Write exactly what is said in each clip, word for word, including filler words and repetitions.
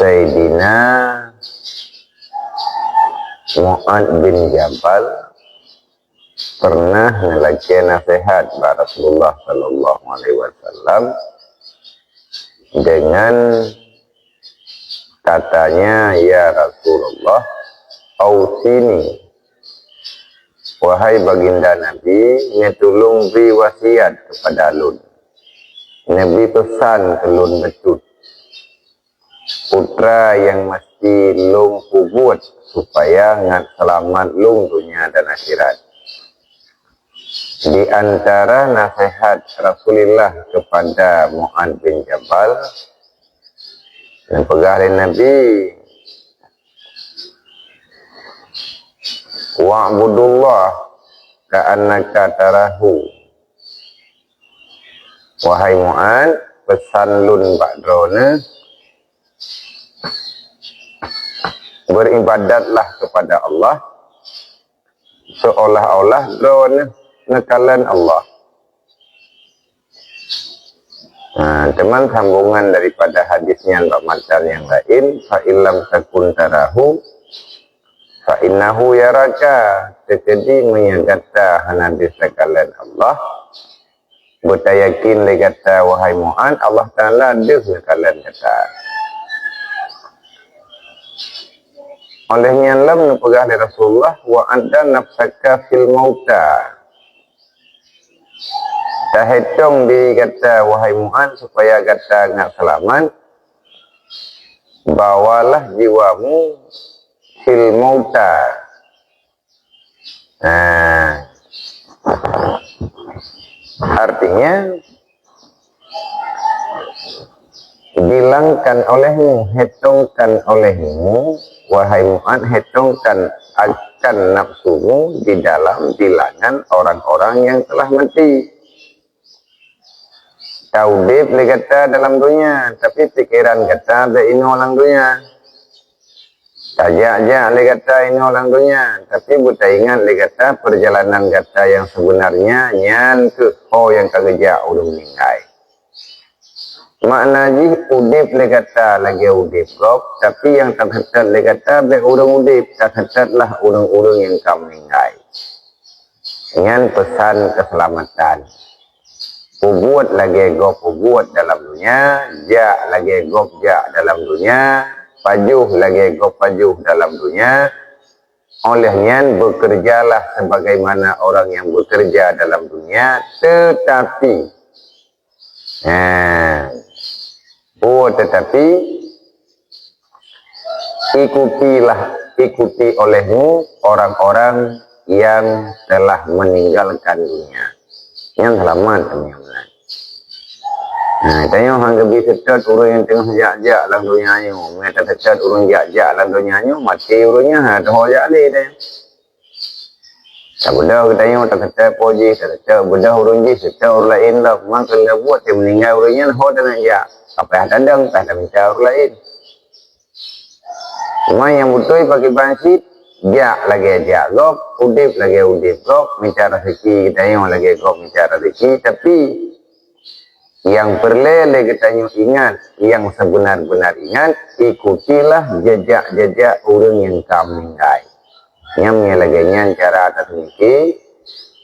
Saidina Mu'adz bin Jabal pernah neulakée naseuhat bak Rasulullah sallallahu alaihi wasallam dengan katanya, "Ya Rasulullah, ausini, wahai Baginda Nabi, neutulông bri wasiat keupada lôn, neubri peusan keu lôn bacut." Putra nyang meusti lôn peubuet supaya ngat seulamat lôn donya dan akhirat. Di antara naseuhat Rasulullah keupada Mu'adz bin Jabal, neupeugah lé Nabi, "Wa'budullah ka'annaka tarahu." Wahai Mu'adz, peusan lôn bak droeneuh, beuribadatlah keupada Allah seolah-olah droeneuh neukalon Allah. Nah, teuma sambongan daripada hadis nyan bak matan nyang laén, "Fa illam takun tarahu, fa innahu yaraka." Teukeudi meunyoe gata hana deuh takalon Allah, beutayakin lé gata, wahai Mu'adz, Allah Taala deuh neukalon gata. Óh lheueh nyan lom neupeugah lé Rasulullah, "Wa adda nafsaka fil mauta." Tahétong diri gata, wahai Mu'adz, supaya gata ngat seulamat, bawalah jiwamu fil mauta. Nah, artinya, bilangkan olehmu, hétongkan olehmu, wahai Mu'adz, hétongkan akan nafsumu di dalam bilangan orang-orang yang telah mati. Taudeb lé gata dalam donya, tapi pikeran gata bèk inoe lam donya. Tajak-jak lé gata inoe lam donya, tapi beutaingat lé gata peurjalanan gata nyang seubeunarnya, nyan keuh ho nyang ka geujak ureuëng meuninggai. Makna jih, udeb lé gata lagée udeb gob, tapi nyang taseutôt lé gata bèk ureuëng udeb, taseutôt lah ureuëng-ureuëng nyang ka meuninggai. Nyan peusan keuseulamatan. Peubuet lagée gob peubuet dalam donya, jak lagée gob jak dalam donya, pajoh lagée gob pajoh dalam donya, óh lheueh nyan bekerjalah sebagaimana orang yang bekerja dalam dunia, tetapi, nah, oh, tetapi, ikutilah, ikuti olehmu orang-orang yang telah meninggalkan dunia. Nyang selamat, nyang selamat. Nah, tanyoe han geubi seutôt ureuëng nyang teungoh jak-jak lam donya nyoe. Meunyo taseutôt ureuëng jak-jak lam donya nyoe, maté ureuëng nyan, ha, teuho jak lé tanyoe. Tabeudôh geutanyoe, taseutôt po jih, taseutôt beudôh ureuëng jih, seutôt ureuëng laén lom. Mangkeuneuk buet nyang meuninggai ureuëng nyan, ho taneuk jak. Ka payah tadong, ka tamita ureuëng laén. Teuma nyang beutôi pakriban cit, jak lagée jak gob, udeb lagée udeb gob, mita raseuki geutanyoe lagée gob mita raseuki, tapi nyang peureulée lé geutanyoe ingat, nyang seubeuna-beuna ingat, ikutilah jejak-jejak ureuëng nyang ka meuninggai. Nyan meunyo lagée nyan cara tapeumiké,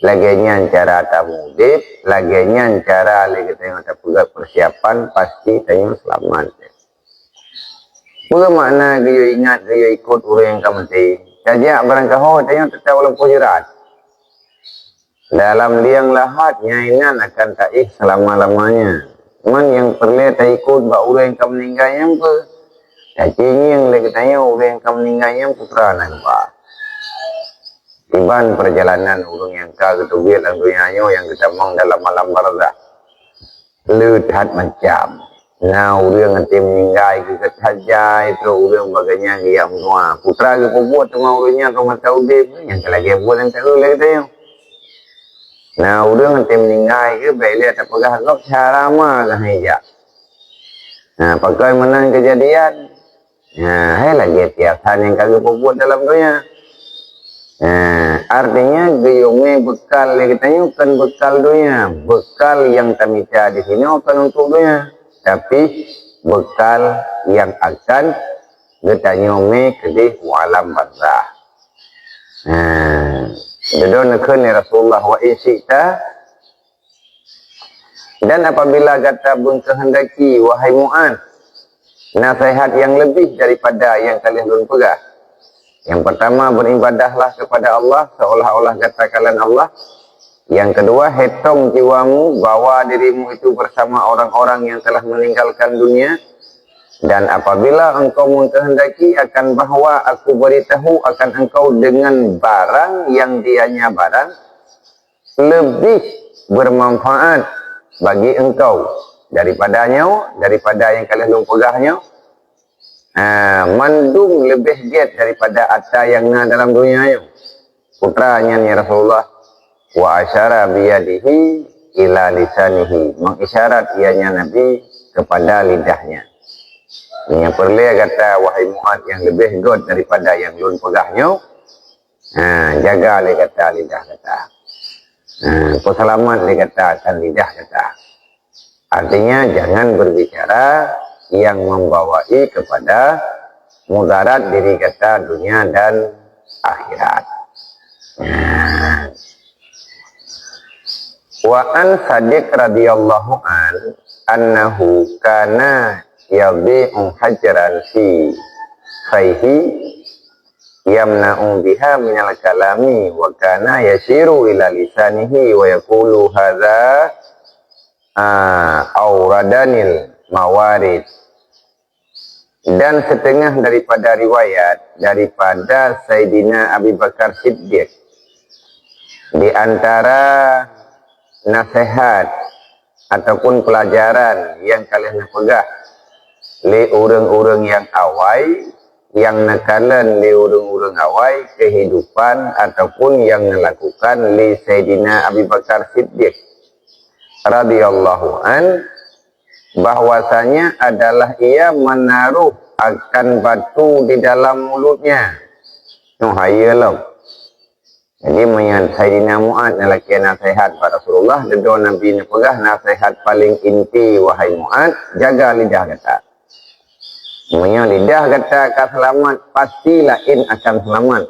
lagée nyan cara tamudeuk, lagée nyan cara lé geutanyoe tapeugét peusiapan, pasti tanyoe seulamat. Peue makna geuyue ingat, geuyue ikot ureuëng nyang ka maté? Tajak barangkaho tanyoe teutap lam pujeurat. Dalam liang lahat nyang inan akan taéh seulama-lamanya. Man nyang peureulée taikot bak ureuëng nyang ka meuninggai nyan peue? Tacingieng lé geutanyoe ureuëng nyang ka meuninggai nyan peue teuma na geuba. Kiban peurjalanan ureuëng nyang ka geuteubiet lam donya nyoe nyang geutamong dalam alam barzakh. Le that macam. Na ureuëng até meuninggai geukheun hajai, trok ureuëng bagaih nyan geujak meutuha. Peue teuma geupeubuet teuma ureuëng nyan rhot masa udeb, nyang ka lagée buet nyang ka lagée tanyoe. Na ureuëng até meuninggai geuh, bék lé tapeugah gob cara ma geuh hai jak. Na pakon meunan keujadian. Nah, hai lagée biasa nyang ka geupeubuet dalam donya. Nah, artinya geuyue mé beukal lé geutanyoe kon beukal donya. Beukal nyang tamita di sinoe kon untuk donya, tapi bekal nyang akan geutanyoe mé keudeh u alam barzakh. Nah, dudoe neukheun lé Rasulullah, "Wa in syi'ta," dan apabila gata beukeuheundaki, wahai Mu'adz, naseuhat nyang leubeh daripada nyang ka lheueh lôn peugah. Yang pertama, beribadahlah kepada Allah seolah-olah gata kalon Allah. Yang kedua, hetong jiwamu, bawa dirimu itu bersama orang-orang yang telah meninggalkan dunia. Dan apabila engkau mengkehendaki akan bahwa aku beritahu akan engkau dengan barang yang dianya barang lebih bermanfaat bagi engkau daripada nyoe, daripada nyang ka lheueh lôn peugah nyoe, ha, mandum leubeh gét daripada atra nyang na dalam dunia nyoe. Peue nyan, ya Rasulullah? Wa asyara biyadihi ila lisanihi. Mengisyarat ianya Nabi kepada lidahnya. Nyang peureulée gata, wahai Mu'adz, nyang leubeh gét daripada nyang lôn peugah nyoe, ha, jaga lé gata lidah gata. Ha, peuseulamat lé gata akan lidah gata. Artinya, jangan berbicara yang membawai kepada mudarat diri gata dunia dan akhirat. Nah. Wa an Sadiq radhiyallahu an annahu kana yabi'u hajran fi faihi yamna'u biha minal kalami wa kana yasyiru ila lisanihi wa yaqulu hadza, ah, auradanil mawarid. Dan setengah daripada riwayat daripada Saidina Abi Bakar Siddiq, di antara nasihat ataupun pelajaran nyang ka lheueh neupeugah lé ureuëng-ureuëng nyang awai, nyang neukalon lé ureuëng-ureuëng awai kehidupan ataupun nyang neulakukan lé Saidina Abi Bakar Siddiq radhiyallahu an, bahwasanya adalah ia menaruh akan batu di dalam mulutnya. Nyoe hai lom. Jadi, meunyoe Saidina Mu'adz neulakée naseuhat bak Rasulullah, dudoe Nabi neupeugah naseuhat paléng inti, "Wahai Mu'adz, jaga lidah gata. Meunyoe lidah gata ka seulamat, pasti laén akan seulamat.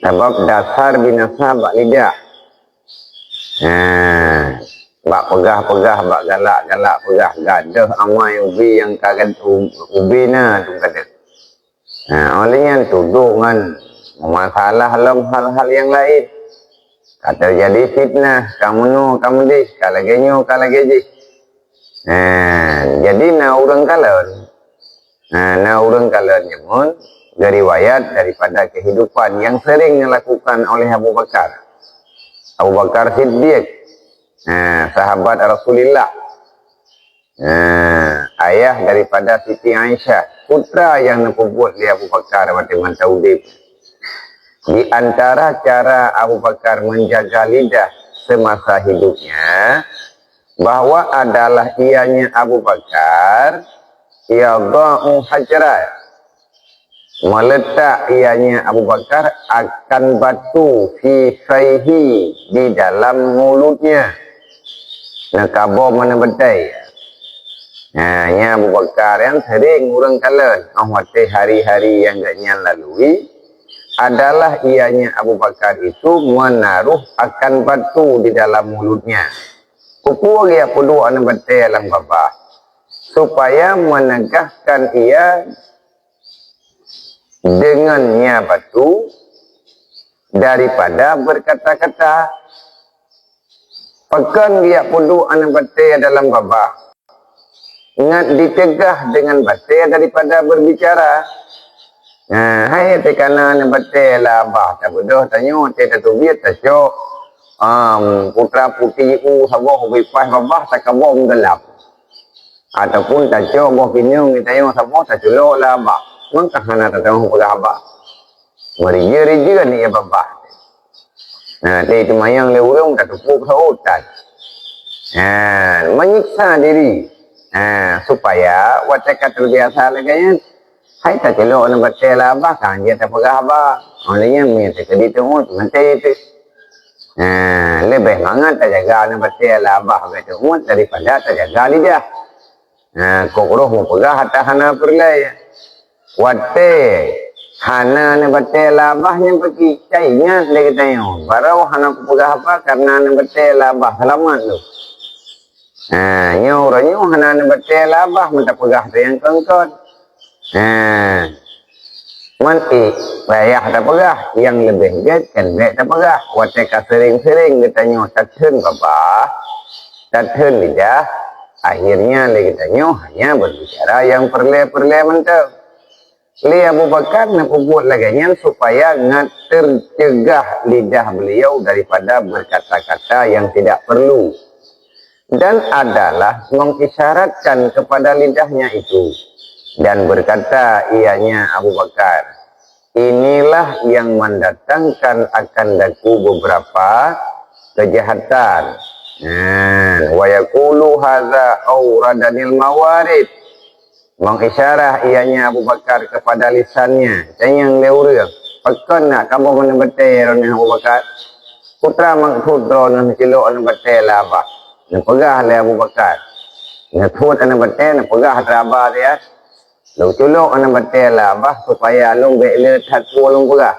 Sabab dasar binasa bak lidah." Nah, bak peugah-peugah, bak galak-galak peugah, gadôh amai ubé nyang ka gad-, u-, ubé na tu gadôh. Nah, óh lheueh nyan tudoh ngon meumasalah lom hal-hal nyang laén. Ka teujadi fitnah, ka meunoe, ka meudeh, ka lagée nyoe, ka lagée jih. Nah, jadi na ureuëng kalon. Nah, na ureuëng kalon nyoe geuriwayat daripada kehidupan yang sering dilakukan oleh Abu Bakar. Abu Bakar Siddiq, nah, sahabat Rasulullah. Nah, ayah daripada Siti Aisyah, putra nyang neupeubuet lé Abu Bakar watée masa udeb. Di antara cara Abu Bakar menjaga lidah semasa hidupnya, bahwa adalah ianya Abu Bakar yadha'u hajran, meletak ianya Abu Bakar akan batu fi faihi, di dalam mulutnya. Nah, kaboh mana betai. Nah, nya Abu Bakar nyang sering ureuëng kalon. Oh, watée hari-hari nyang geuhnyan lalui, adalah ianya Abu Bakar itu menaruh akan batu di dalam mulutnya. Peue geujak peuduek aneuk batée lam babah, supaya menegahkan ia dengan nya batu daripada berkata-kata. Pakon geujak peuduek aneuk batée dalam babah, ngat diteugah dengan batée daripada berbicara. Nah, hai teuka na aneuk batée lam babah, tabeudôh tanyoe, watée tateubiet tacok, am, putra putri u saboh ubé paih babah, takaboh meugalap. Ataupun tacok boh pineung di tanyoe saboh, taculok lam babah. Mangka hana tatamong peugah haba. Meurijeu-rijeu aneuk babah. Nah, teuh teumayang lé ureuëng, tatupôk saut that. Ha, menyiksa diri. Ha, supaya watée ka terbiasa lagée nyan, hai taculok aneuk batée lam babah, ka hanjeuet tapeugah haba. Óh lheueh nyan, meunyoe teukeudi teuôt, maté teuh. Ha, leubeh mangat tajaga aneuk batée lam babah bak teuôt daripada tajaga lidah. Ha, kok roh meupeugah ata hana peureulée. Watée hana neubatée labah nyan peuki, ka ingat lé geutanyoe, barô hana kupeugah haba kareuna neubatée labah, seulamat lôn. Ha, nyoe uroe nyoe hana neubatée labah meuta peugah teuh nyang kon-kon. Ha. Man ék payah tapeugah, nyang leubeh gét kan bék tapeugah. Watée ka seuring-seuring geutanyoe tatheun babah, tatheun lidah, akhirnya lé geutanyoe hanya berbicara nyang peureulée-peureulée mantong. Lé Abu Bakar neupeubuet lagée nyan supaya ngat teucegah lidah beliau daripada berkata-kata yang tidak perlu. Dan adalah mengisyaratkan kepada lidahnya itu, dan berkata ianya Abu Bakar, "Inilah yang mendatangkan akan daku beberapa kejahatan." Nah, wa yaqulu hadza auradanil mawarid. Mengisyarah ianya Abu Bakar kepada lisannya, tanyong lé ureuëng, "Pakon nak kamoe meuneubeuté droeneuh Abu Bakar? Peue maksud droeneuh neuculok aneuk batée lam babah?" Neupeugah lé Abu Bakar, "Neuthot aneuk batée, neupeugah atra babah dia, neuculok aneuk batée lam babah supaya lôn bék le that peue lôn peugah.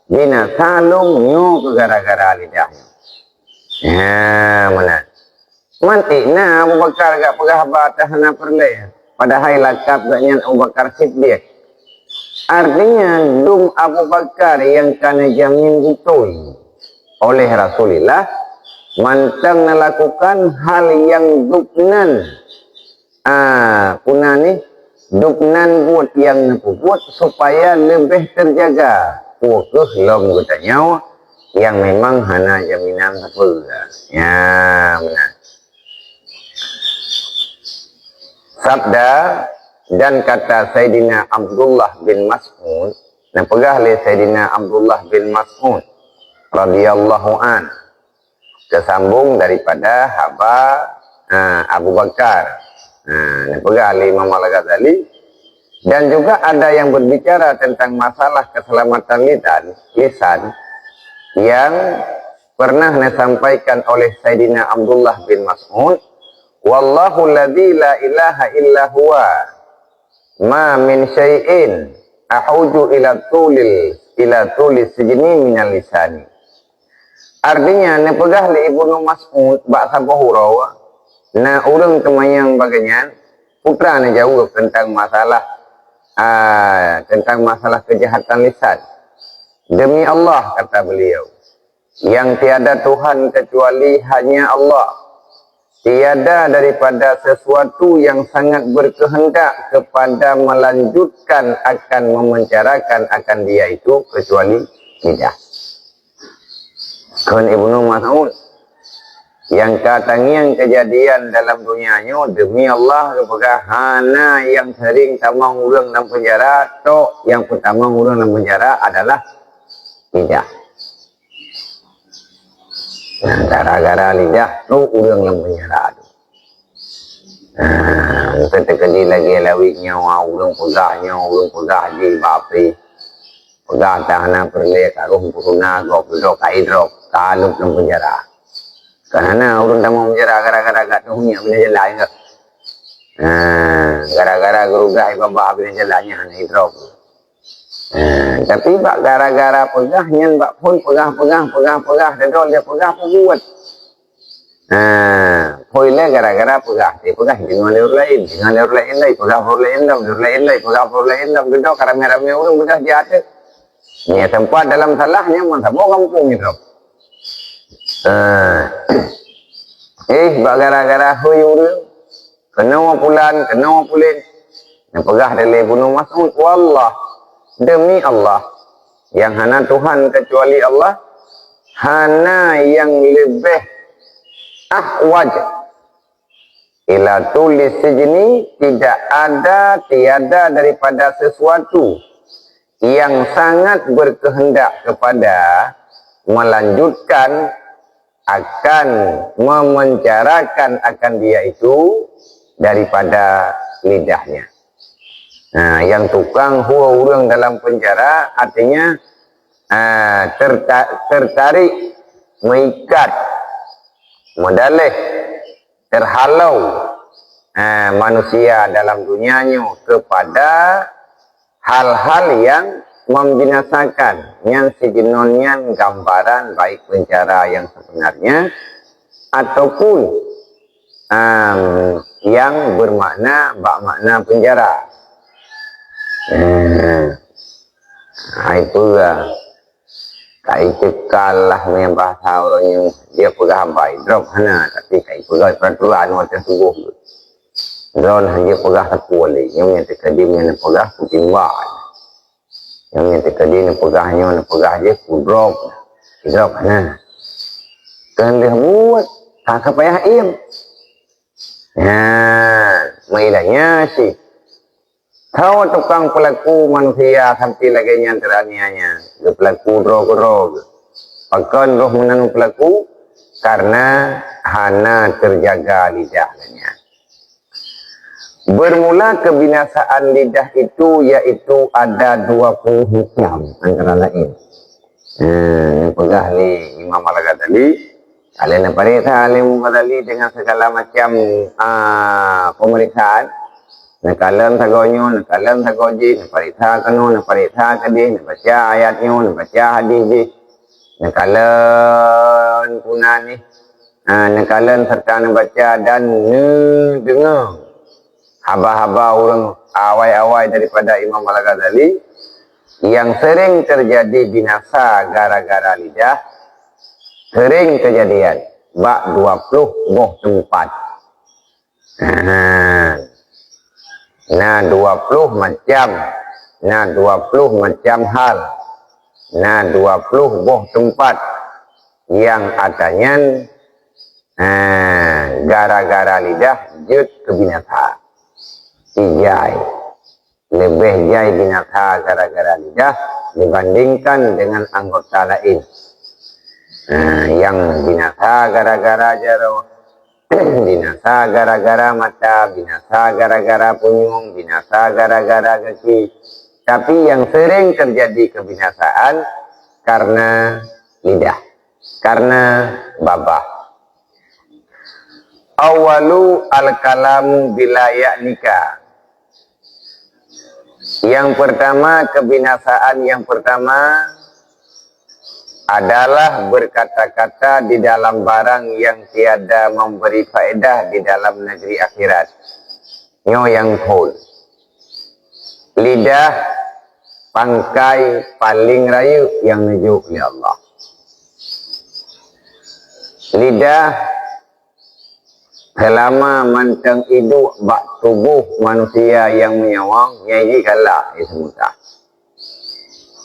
Binasa lôn nyoe keu gara-gara lidah nyoe." Ha, meunan. Man ék na Abu Bakar gak peugah haba hana peureulée, padahai lakab geuh nyan Abu Bakar Siddiq. Artinya, dum Abu Bakar nyang ka neujamin beutôi oleh Rasulullah mantong neulakukan hal nyang gobnyan, ah, puna nih, gobnyan buet nyang neupeubuet supaya leubeh teujaga peue keuh lom geutanyoe nyang memang hana jaminan sapeue. Ya, meunan. Sabda dan kata Saidina Abdullah bin Mas'ud, neupeugah lé Saidina Abdullah bin Mas'ud radhiyallahu an, teusambung daripada haba, ha, Abu Bakar. Ha, neupeugah lé Imam Al-Ghazali, dan juga ada yang berbicara tentang masalah keselamatan lisan, lisan yang pernah disampaikan oleh Saidina Abdullah bin Mas'ud, "Wallahu alladzi la ilaha illa huwa, ma min syai'in ahuju ila tulil, ila tulis sijni minal lisani." Artinya, neupeugah lé Ibnu Mas'ud bak saboh uroe, na ureuëng teumanyong bak geuhnyan, peue teuma neujaweueb teuntang masalah, a, teuntang masalah keujahatan lisan. "Demi Allah," kata beliau, "yang tiada Tuhan kecuali hanya Allah. Tiada daripada sesuatu yang sangat berkehendak kepada melanjutkan akan memencarakan akan dia itu kecuali lidah." Kon Ibnu Mas'ud, nyang ka tangieng keujadian dalam donya nyoe, demi Allah, geupeugah hana nyang sering tamong ureuëng lam peunjara, tok nyang peutamong ureuëng lam peunjara adalah lidah. Nah, gara-gara lidah tu ureuëng lam peunjara tu. Nah, teukeudi lagée lawét nyoe, ureuëng peugah nyoe, ureuëng peugah jih bak api. Peugah tan hana peureulée, ka roh peuruna gob, dudoe ka idrop, ka lheueh lam peunjara. Kan hana ureuëng tamong peunjara gara-gara gak tuh minyak bina jalan ke. Nah, gara-gara geurudah babah bina jalan nyan hana idrop. Ha, tapi bak gara-gara peugah nyan bak phon peugah, peugah, peugah, peugah, dudoe lé peugah peubuet. Ha, phon lé gara-gara peugah, teupeugah deungon lé ureuëng laén, deungon lé ureuëng laén lé peugah, ureuëng laén lom, ureuëng laén lé peugah, ureuëng laén lom, dudoe ka ramé-ramé ureuëng peugah jeuet. Nyan teumpat dalam salah nyan meusaboh gampông nyoe. Ha. Eh, bak gara-gara hui ureuëng, keunoe pulan, keunoe pulen. Neupeugah lé Ibnu Mas'ud, "Wallah, demi Allah, yang hana Tuhan kecuali Allah, hana yang lebih ahwaj ila tulis sijni, tidak ada, tiada daripada sesuatu yang sangat berkehendak kepada melanjutkan akan memencarakan akan dia itu daripada lidahnya." Nah, yang tukang hua ureuëng dalam penjara artinya, ah, terta-, tertarik, meikat, meudaleh, terhalau eh, manusia dalam dunia nyoe kepada hal-hal yang membinasakan, nyang sijeunong nyan gambaran baik penjara yang sebenarnya ataupun, em, yang bermakna bak makna penjara. Eh, hai peugah. Kai teuka lah meunan bahasa uroe nyoe, dia peugah haba idrop hana, tapi kai peugah peraturan watèe tuboh. Droeneuh han jeuet peugah sapeue lé, nyoe nyang teukeudi nyan peugah kutimbak. Nyoe nyang teukeudi neupeugah nyoe neupeugah jih kudrop. Idrop hana. Keu lheueh buet, ka payah iem. Nah, meuilanya cit. Tho tukang peulaku manusia sampai lagèe nyan teraniaya, geupeulaku droe keudroe geuh. Pakon roh meunan peulaku? Karena hana teujaga lidah geuh nyan. Bermula kebinasaan lidah itu yaitu ada dua puluh macam antara lain. Hmm, peugah lé Imam Al-Ghazali, ka lheueh neupareksa lé Imam Ghazali dengan segala macam, ah, pemeriksaan. Neukalon sagoe nyoe, neukalon sagoe jih, neupareksa keunoe, neupareksa keudeh, neubaca ayat nyoe, neubaca hadis jih, neukalon puna nih, ah, neukalon serta neubaca dan neudeungoe haba-haba ureueng awai-awai daripada Imam Al-Ghazali yang sering terjadi binasa gara-gara lidah, sering kejadian bak dua puluh boh teumpat. Ha. Na dua puluh macam, na dua puluh macam hal, na dua puluh boh teumpat yang atanyan, ha, gara-gara lidah jeuet keu binasa. Ijai. Leubeh jai binasa gara-gara lidah dibandingkan dengan anggota laén. Nah, nyang binasa gara-gara jaroe, binasa gara-gara mata, binasa gara-gara punyueng, binasa gara-gara gaki. Tapi yang sering terjadi kebinasaan karena lidah, karena babah. Awalu al-kalamu bila ya'nika. Yang pertama, kebinasaan yang pertama adalah berkata-kata di dalam barang yang tiada memberi faedah di dalam negeri akhirat. Nyoe nyang phôn. Lidah pangkai paleng rayeuk nyang neujok lé Allah. Lidah seulama mantong iduek bak tuboh manusia nyang meunyawöng, nyang jih galak di seumeuta.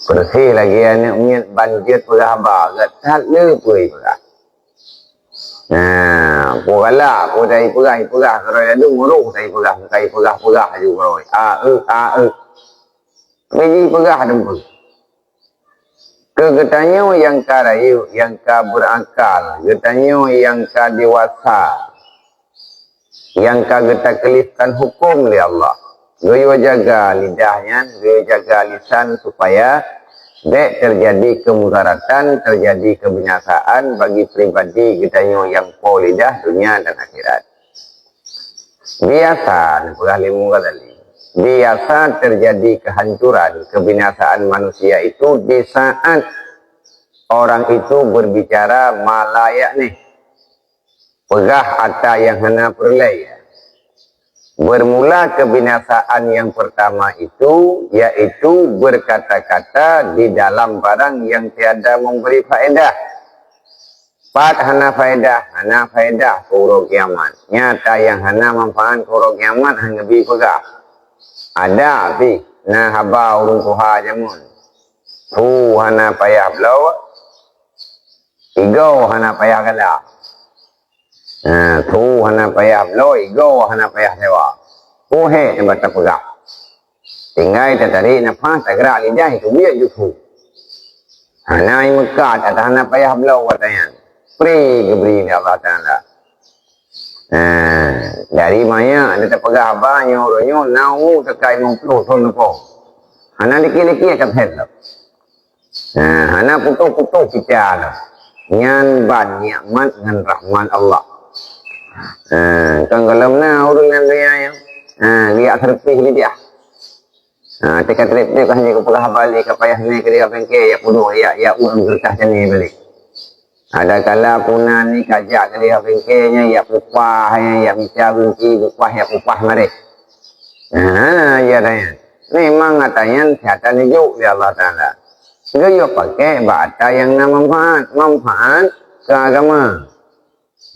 Peureuseh lagèe aneuk miet ban jeuet peugah haba, geuh that le peue jipeugah. Nah, peue galak, peue jipeugah, jipeugah, keudroe ladôm meurôh jipeugah, jipeugah-peugah laju keudroe. A, eu, a, eu. Tapi jipeugah teumpat. Keu geutanyoe nyang ka rayeuk, nyang ka beurakal, geutanyoe nyang ka dewasa, nyang ka geutaklifkan huköm lé Allah, geuyue jaga lidah nyan, geuyue jaga lisan supaya bèk teujadi keumudaratan, teujadi keubinasaan bagi pribadi geutanyoe nyang po lidah donya dan akhirat. Biasa, neupeugah lé Imam Ghazali, biasa terjadi kehancuran, kebinasaan manusia itu di saat orang itu berbicara ma la ya'nih, peugah ata nyang hana peureulèe. Bermula kebinasaan yang pertama itu, yaitu berkata-kata di dalam barang yang tiada memberi faedah. Pat hana faedah, hana faedah keu uroe kiamat. Nyata nyang hana manfaat keu uroe kiamat hana bi peugah. Ada pih na haba ureuëng tuha jameun. Su hana payah bloe, igoe hana payah galak. Ha, su hana payah bloe, igoe hana payah sewa. Peue hé nyang bak tapeugah? Tinggai tatarék nafah, tagerak lidah, teubiet ju su. Hana meukat, ata hana payah bloe watèe nyan. Pré geubri lé Allah Taala. Ha, dari manyak tapeugah haba nyoe uroe nyoe na umu teuka limong ploh thon leupah. Hana likét-likét ka phét lom. Ha, hana putôh-putôh kica lom. Nyan ban nikmat ngon rahmat Allah. Ha, kan gohlom na ureuëng nyang gaya nyan. Ha, geujak seureupi lidah. Ha, teuka treb-treb ka hana geupeugah haba lé, ka payah nyoe keudeh bengke, jak peuduek, jak, jak ueng geureutah cani balik. Ada kala puna ni ka jak keudeh bengke nyan, jak peupah nyan, jak mita gunci, peupah, jak peupah maréh. Ha, ya ata nyan. Memang ata nyan sihata neujok lé Allah Taala. Geuyue pakai bak ata nyang na manfaat, manfaat keu agama.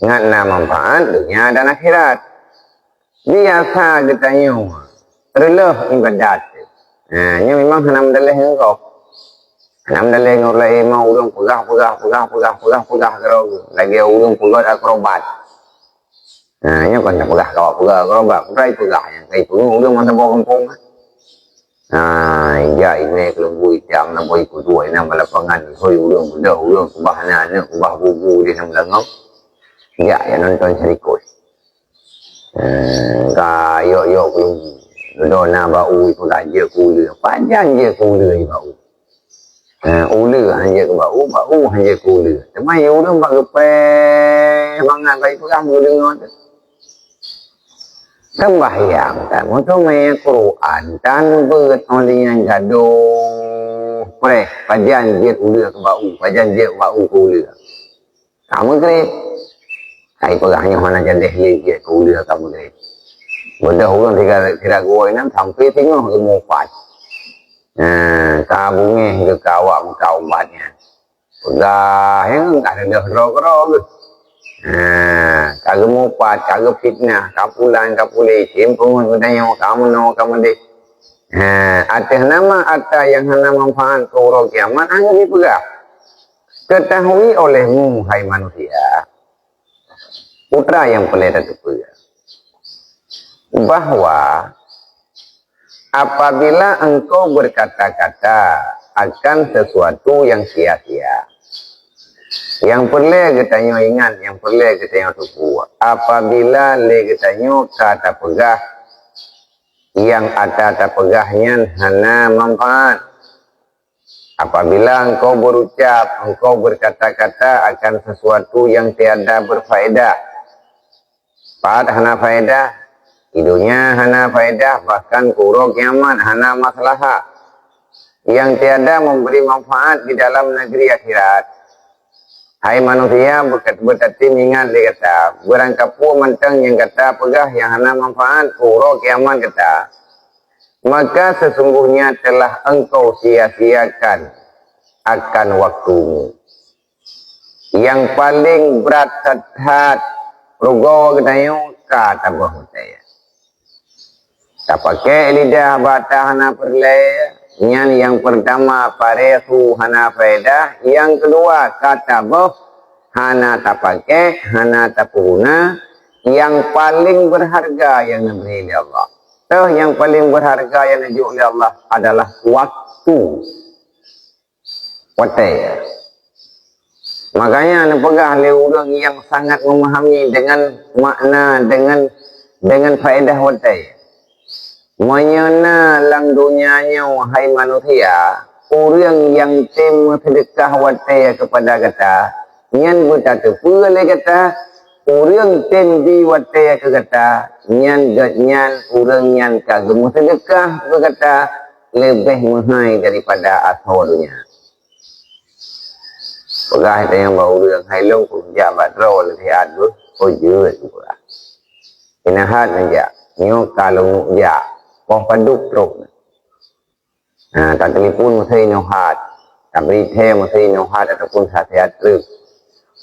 Ngat na manfaat donya dan akhirat. Biasa geutanyoe reuloh ibadat. Ha, nyoe memang hana meudaleh ngon gob. Hana meudaleh ngon ureuëng laén, ma ureuëng peugah, peugah, peugah, peugah, peugah, peugah keudroe lagée ureuëng peugah akrobat. Ha, nyoe kon tapeugah kawak peugah akrobat, peugah peugah nyang kai peungeuh ureuëng masa boh gampông. Ha, ija iné keuleumbui tiang na boi kutu inan balapangan, hoi ureuëng muda, ureuëng kubah aneuk, kubah bubu di dalam langau. Jak ya nonton sarikot. Eh, ka yok-yok keuleumbui. Dudoe na bak u ipeugah jeuet keu uleue. Pajan jeuet keu uleue bak u. Eh, uleue han jeuet keu bak u, bak u han jeuet keu uleue. Teuma ya ureuëng bak geupréh bangat bak ipeugah meudeungoe teuh. Sembahyang tan meuteumé Quran tan beuet óh lheueh nyan gadoh préh pajan jeuet uleue keu bak u, pajan jeuet bak u keu uleue. Ka meugreb. Kai peugah nyoe hana jadeh lé jeuet keu uleue ka meugreb. Beudôh ureuëng tiga, tiga gurôi nyan sampai singoh geumupat. Nah, ka bungéh geuh keu awak meuka ubat nyan. Peugah nyang ka reudoh droe keudroe geuh. Ha, ka geumupat, ka geufitnah, ka pulan, ka puléh, tem peungeut geutanyoe, ka meunoe, ka meudeh. Ha, ateueh nama ata nyang hana manfaat keu uroe kiamat hana jipeugah. Ketahui olehmu, hai manusia, putra nyang peureulée tateupeue, bahwa apabila engkau berkata-kata akan sesuatu yang sia-sia, nyang peureulée geutanyoe ingat, nyang peureulée geutanyoe teupeue, apabila lé geutanyoe ka tapeugah nyang ata tapeugah nyan hana manfaat, apabila engkau berucap, engkau berkata-kata akan sesuatu yang tiada berfaedah, pat hana faedah, di dunia hana faedah, bahkan keu uroe kiamat hana maslahat, yang tiada memberi manfaat di dalam negeri akhirat. Hai manusia, beukat-, beutatem ingat lé gata, beurangkapeue mantong nyang gata peugah nyang hana manfaat keu uroe kiamat gata, maka sesungguhnya telah engkau sia-siakan akan waktumu. Nyang paleng brat that-that rugoe geutanyoe ka taböh watée. Tapakék lidah bak ata hana peureulée, nyan nyang peurtama paré su hana faedah, nyang keudua ka taböh hana tapakék, hana tapeuguna, nyang paleng beurharga nyang neubri lé Allah. Toh nyang paleng beurharga nyang neujok lé Allah adalah waktu. Watée. Makanya neupeugah lé ureuëng nyang sangat memahami dengan makna, dengan, dengan faedah watée. Meunyoe na lam donya nyoe, hai manusia, ureuëng nyang tem meuseudeukah watée keupada gata, nyan beutateupeue lé gata, ureuëng tem bi watée keu gata, nyan geuhnyan ureuëng nyan ka geumeuseudekah keu gata leubeh meuhai daripada asoe donya. Peugah tanyong bak ureuëng, "Hai lôn kujak bak droe leusiat beuh?" "Oh jeuet," peugah. "Inahat neujak, nyoe ka lôn jak, poh padub trok." Nah, ka telepon meusé nyoe hat, ka bri thée meusé nyoe hat ataupun sasiat treuk.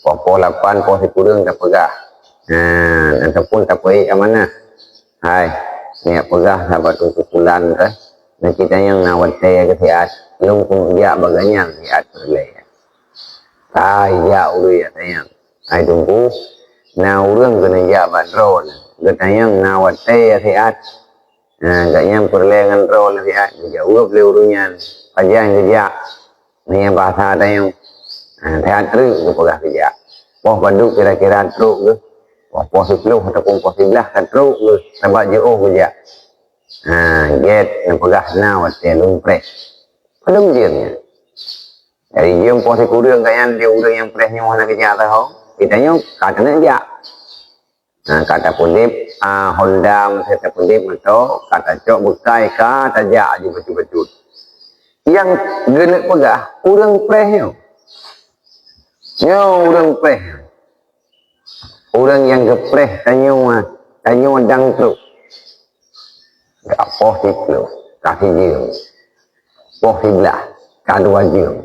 Poh-poh lapan poh sikureueng tapeugah. Nah, ataupun tapeuék amanah. Hai, neujak peugah sahabat Teungku Pulan kah, na cit tanyong na watée keu siat, lôn keuneuk jak bak ganyang siat peureulée. Hai, jak ureuëng jak tanyong. Hai Teungku, na ureuëng keuneuk jak bak droe, geutanyong na watée siat. Nah, gobnyan peureulée ngon droe leusiat, geujaweueb lé ureuëng nyan, pajan geujak. Meunyoe basa tanyoe, ha, that treuk geupeugah geujak. Poh padub kira-kira trok geuh, poh, poh siplôh ataupun poh siblaih ka trok geuh, sabab jiôh geujak. Ha, gét neupeugah na watée lôn preh. Padub jeuem nyan. Jadi jeuem poh sikureueng gobnyan di ureuëng nyang preh nyoe hana geujak sahoe, geutanyoe ka keuneuk jak. Ha, ka tapeuudép, ah, Honda, meusti tapeuudép moto, ka tacok beukai, ka tajak aju bacut-bacut. Nyang geuneuk peugah, ureuëng preh nyoe. Nyoe ureuëng preh. Ureuëng nyang geupreh tanyoe, tanyoe dang trok. Ka poh siplôh, ka sijeuem. Poh siblaih, ka dua jeuem.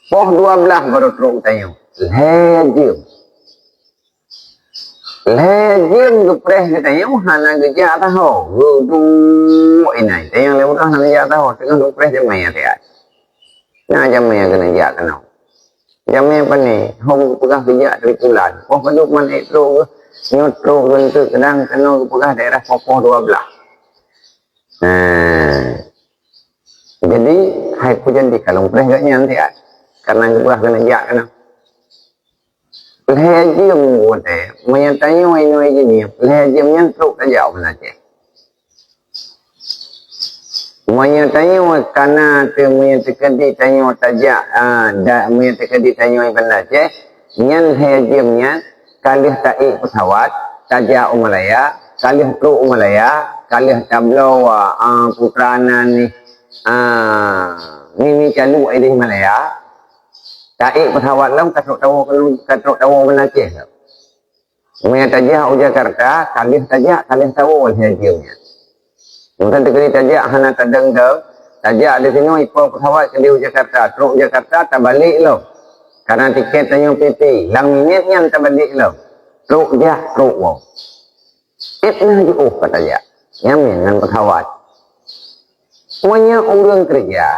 Poh dua blaih baru trok tanyoe, lhée jeuem. Lhée jeuem geupreh geutanyoe hana geujak saho, geuduek inan. Tanyoe lhée uroe hana geujak saho, teungoh geupreh jamé siat. Na jamé keuneuk jak keunoe. Jamé pane, ho geupeugah geujak Tripulan. Poh padub mané trok geuh, nyoe trok geuh eunteuk keudang keunoe geupeugah daerah poh-poh dua blaih. Nah, jadi, hai peue jadi ka lôn preh geuh nyan siat. Karena geupeugah keuneuk jak keunoe. Lhée jeuem watée, meunyoe tanyoe inoe jih nyoe, lhée jeuem nyan trok tajak u Banda Aceh. Meunyoe tanyoe kana teu, meunyoe teukeudi tanyoe tajak, ah, da-, meunyoe teukeudi tanyoe i Banda Aceh, nyan lhée jeuem nyan ka lheueh taék peusawat, tajak u Malaya, ka lheueh trok u Malaya, ka lheueh tabloe, ah, putra nan nih, ah, Mimi Caluk i deh Malaya, taék peusawat lom ka trok tawoe, ka trok tawoe u Banda Aceh lom. Meunyoe tajak u Jakarta, ka lheueh tajak, ka lheueh tawoe lhée jeuem nyan. Mungken teukeudi tajak hana tadeng-deng, tajak di sinoe ipo peusawat keudeh u Jakarta, trok u Jakarta tabalek lom. Karena tiket tanyoe pih-pih, lam minét nyan tabalek lom. Trok jak, trok woe. Ék na jiôh ka tajak. Nyan ngon peusawat. Meunyoe ureuëng keureuja,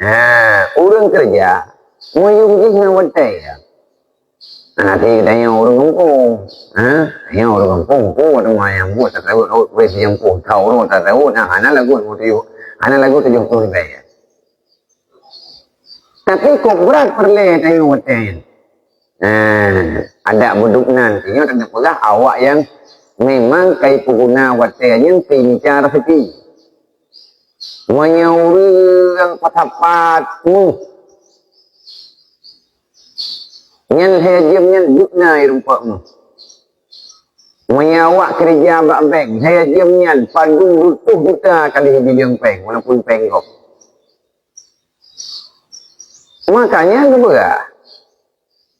ha, ureuëng keureuja, meuyuem jih ngon watée. Hana teuingat tanyoe ureuëng gampông. Ha? Tanyoe ureuëng gampông, peue teuma nyang buet taraweuet rot, wéh sijeuem poh tau rot taraweuet, nah, hana lagot meutujoh, hana lagot tujoh ploh ribée. Tapi kok brat peureulée tanyoe watée nyan. Nah, adak beudôk nan, tanyoe tapeugah awak nyang memang ka ipeuguna watée nyan peuinca raseuki. Meunyoe ureuëng patat-patat méuh, nyan lhée jeuem nyan deuek na i rumpok méuh. Meunyoe awak keureuja bak bank, lhée jeuem nyan padum reutôh juta ka lheueh jibilang péng, walaupun péng gob. Makanya geupeugah,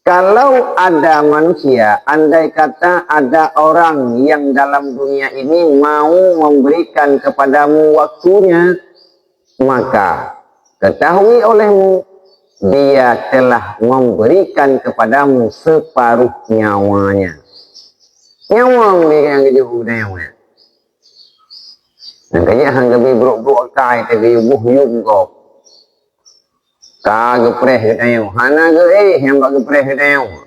kalau ada manusia, andai kata ada orang yang dalam dunia ini mau memberikan kepadamu waktunya, maka ketahui olehmu, dia telah memberikan kepadamu separuh nyawanya. Nyawa nyang geujok u dayah nyan. Nyang keuneuk han geubi brok-brok akai teuh geuyue boh yum gob. Ka geupreh geutanyoe, hana geuéh nyang bak geupreh geutanyoe.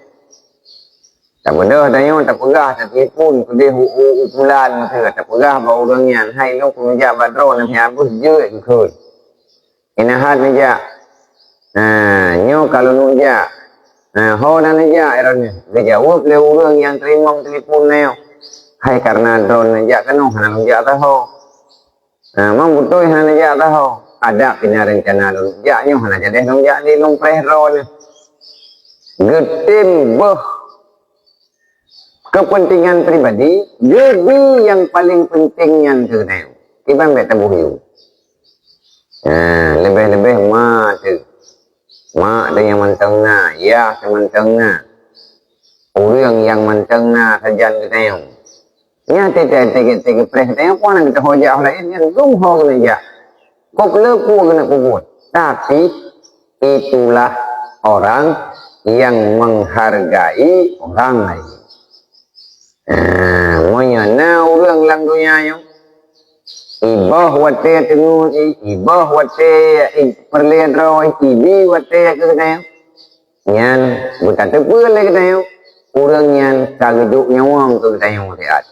Tapeudeuh tanyoe tapeugah, tatelepon keudeh u, u, u pulan meuseue, tapeugah bak ureuëng nyan, "Hai lôn keuneuk jak bak droeneuh, han habéh jeuet keuh." "Ina hat neujak." "Ha, nyoe ka lôn neujak." "Ha, ho na neujak droeneuh?" Geujaweueb lé ureuëng nyang teurimong telepon nyoe, "Hai, kareuna droeneuh jak keunoe hana lôn jak saho." "Ha, mang beutôi hana jak saho?" "Adak pih na reuncana lôn jak, nyoe hana jadeh lôn jak lé, lôn preh droeneuh." Geutem beuh kepentingan pribadi, geubi nyang paleng penting nyan keu geutanyoe. Kiban bék taboh yum. Ha, leubeh-leubeh ma teuh. Ma teuh nyang mantong na, yah teuh mantong na. Ureuëng nyang mantong na sajan geutanyoe. Nyan teuh, teuh, teuh, teuh geupreh geutanyoe, peue na geutanyoe jak laén nyan, dum ho keuneuk jak. Kok le peue keuneuk peubuet. Tapi, itulah orang yang menghargai orang lain. Ha, meunyoe na ureuëng lam donya nyoe, iboh watée teungeut jih, iboh watée, i, peureulée droe jih, ibi watée keu geutanyoe, nyan beutateupeue lé geutanyoe, ureuëng nyan ka geujok nyawöng keu geutanyoe siat.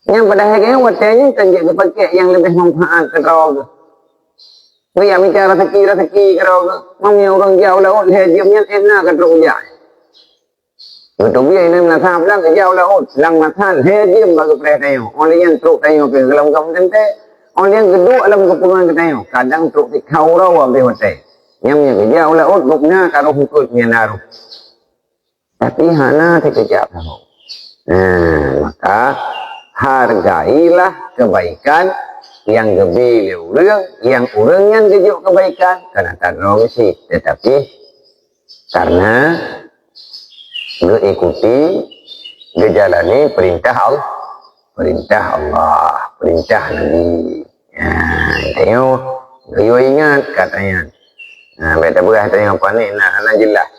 Nyan padahai geutanyoe watée nyan ka jeuet geupakék nyang leubeh manfaat keu droe geuh. Geujak mita raseuki-raseuki keu droe geuh. Meunyoe ureuëng jak u laôt lhée jeuem nyan éh na ka trok jak. Geuteubiet inan meunasah blang geujak u laôt, lam masa lhée jeuem bak geupreh tanyoe. Óh lheueh nyan trok tanyoe keu gohlom gam teuntée. Óh lheueh nyan geuduek lam geupeungon geutanyoe, kadang trok tikhau uroe abéh watée. Nyang meunyoe geujak u laôt gobnyan ka roh eungkôt nyan na roh. Tapi hana teukeujak saho. Nah, maka hargailah kebaikan nyang geubri lé ureuëng, nyang ureuëng nyan geujok kebaikan, kana tadroe meusit, tetapi karena geuikuti, geujalani perintah Allah, perintah Allah, perintah Nabi. Nah, tanyoe geuyue ingat kata nyan. Nah, bèk tapeugah tanyoe panéh na hana jeulaih.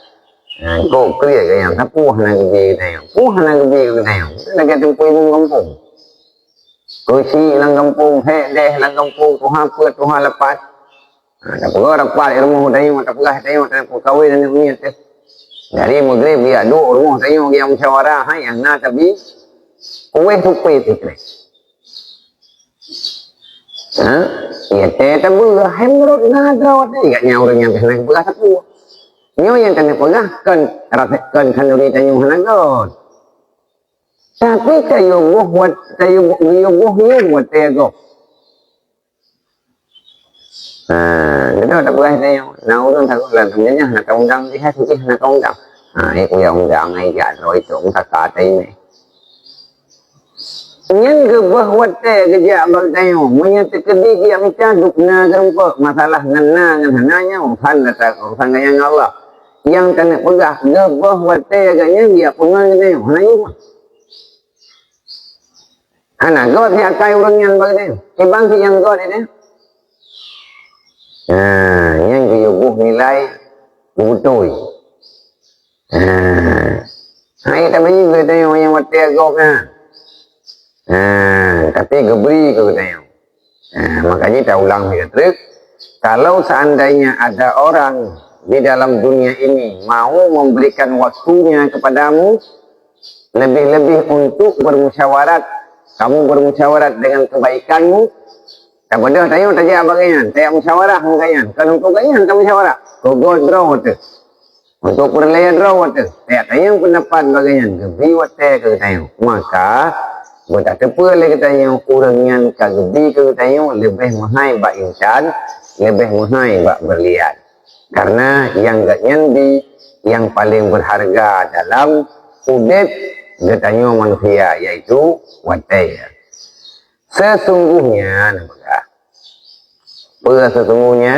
Nah, kok kriet gata nyan, sapeue hana geubri gata nyan? Peue hana geubri gata nyan? Lagèe teumpeue imeum gampông. Keuchik lam gampông, hék dèh lam gampông, tuha peuet, tuha lapan. Ha, tapeugah rapat rumoh tanyoe, tapeugah tanyoe, tanyoe peukawen aneuk miet teuh. Dari Maghrib geujak duek rumoh tanyoe geujak musyawarah, hai, nyang na tabi kueh supé sikrek. Ha? Ya, teuh tabeugah, hai meunurot na droe teuh, gak nyan ureuëng nyang keuneuk peugah sapeue. Nyoe nyang keuneuk peugah kon, kon khanduri tanyoe hana göt. Tapi kayue boh wat, kayue boh, kayue boh nyoe watèe gob. Ha, geutanyoe tapeugah tanyoe, na ureuëng takot lam donya nyan hana ka undang jih, hai jih hana ka undang. Ha, eh, kuya undang, ai jak droe itu, mutaka atai meh. Nyan geuboh watèe geujak bak tanyoe, meunyoe teukeudi geujak mita duk na geurumpok, masalah ngon na ngon hana nyoe, urusan gata, urusan gata ngon Allah. Nyang keuneuk peugah, geuboh watèe gata nyan geujak peungon geutanyoe, hana jeuet. Hana göt siat akai ureuëng nyan bak geutanyoe. Kiban cit nyang göt geutanyoe. Nah, nyan geuyue boh nilai beutôi. Nah, hai tabi geutanyoe nyang watèe gob nyan. Nah, tapi geubri keu geutanyoe. Nah, makanya taulang lagi terus. Kalau seandainya ada orang di dalam dunia ini mau memberikan waktunya kepadamu, lebih-lebih untuk bermusyawarat, kamu bermusyawarat dengan kebaikanmu, tabodoh tanyoe tajak bak gobnyan, tajak musyawarah ngon gobnyan, kon untuk gobnyan tamusyawarah, keu göt droe teuh. Untuk peureulèe droe teuh, tajak tanyong peundapat bak gobnyan, geubri watèe keu geutanyoe. Maka, beutateupeue lé geutanyoe, ureuëng nyan ka geubri keu geutanyoe leubeh meuhai bak intan, leubeh meuhai bak beurlian. Karena nyang gobnyan bi nyang paleng beurharga dalam udép geutanyoe manusia, yaitu watèe. Sesungguhnya, na peugah. Peue sesungguhnya?